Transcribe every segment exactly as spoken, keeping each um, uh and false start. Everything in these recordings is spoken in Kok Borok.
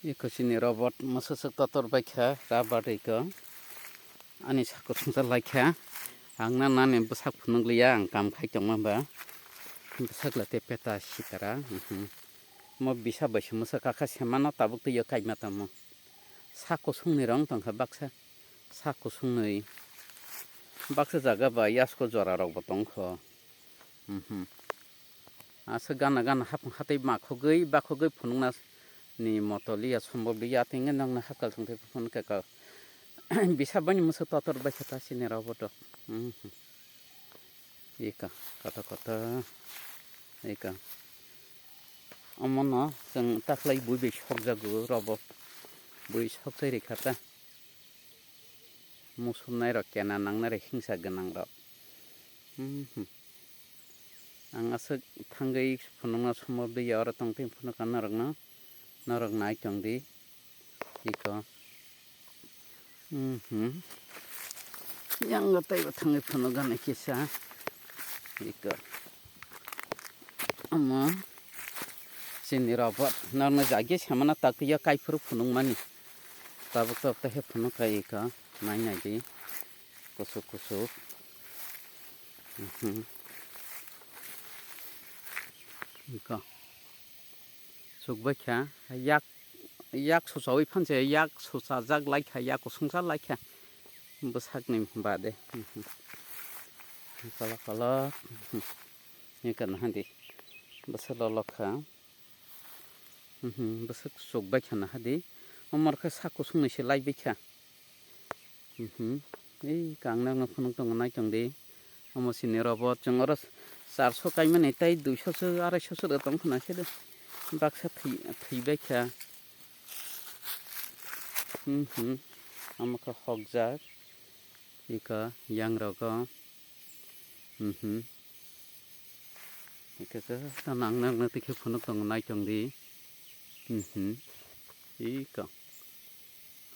Eko chini robot mwswk swk totor bai kha, rubber eko. Ani sako sungsa lai kha. Ang na nani bwsak phunuk liya, ang kam khai tongma ba. Bwsak la te peta sitara. Mhm. Mo bisa bai se mwswk kakha semano tabuk twi o kaima tamo. Sako sungni rong tongkha baksa. Sako sungni. Baksa jaga ba yasko jora rok bo tongkho. Mhm. Aswk gana gana hap-, hatwi makhogwi bakhogwi phunukna ni moto liya sombob liya, tei hwnkheno nokno hapkal thwngthwi phunukha kha. Bisa bani mwswk totor bai kha ta sini rw boto. Mhm. Ika, koto koto. Ika. Omono chwng takhwlai bui bai sokjago, rw bo bui sokchai rikha ta. Muchumnairok kena nangnairok hingsa gwnangrok. Mhm. Ang aswk thangwi phunukna sombob liya, oro tongtwi phunukha norokno, norok nai tongdi. Iko. Mhm. Yang teibo thangwi phunukgani kisa. Iko. Omo chini robot norno jagwi samano takya kaiphuru phunukmani. Tabuk tabuk ta khe phunukha iko. Nai nai di. Kusuk kusuk. Mhm. Iko. Chukbai kha. Yak, yak suchawi phanse, yak suchajak lai kha, yak kusungsa lai kha. Bwsakni bade. Mhm. Kolok kolok. Mhm. Iko nahadi. Bwsa lolok kha. Mhm, bwswk chukbai kha nahadi. Omor khe sak kusungni se laibai kha. Mhm. Ei kang nang phunuk tongo nai tong di. Omo sini robot chwng oro charso kaimani tei duiso se araiso se tong khna khe de. Baksa thwi, thwibai kha. Mhm. Omo khe hokjak. Ika yang rogo. Mhm. Ika khe ta nang nang na tikhe phunuk tongo nai tong di. Mhm. Ika.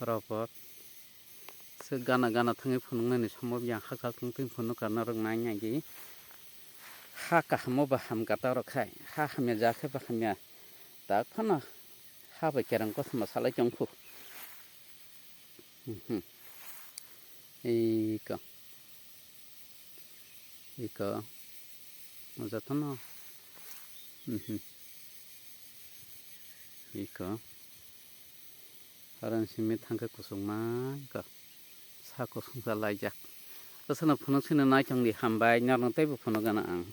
Robot. Se gana gana thangwi phunuknani sombo yang hakchal tong twi phunuk karna rok nai nai di. Ha kahamo ba ham kata rok khai. Ha hamya ja khe ba hamya. Tak phano ha bai kerang kothoma salai tong phu. Mhm. Iko. Iko. Mojotono. Mhm. Iko. Aron simi thangkhe kusukma iko. Sa kusung sa laijak. Aswkno phunuk sino nai tongdi hambai, norno teibo phunuk gana ang.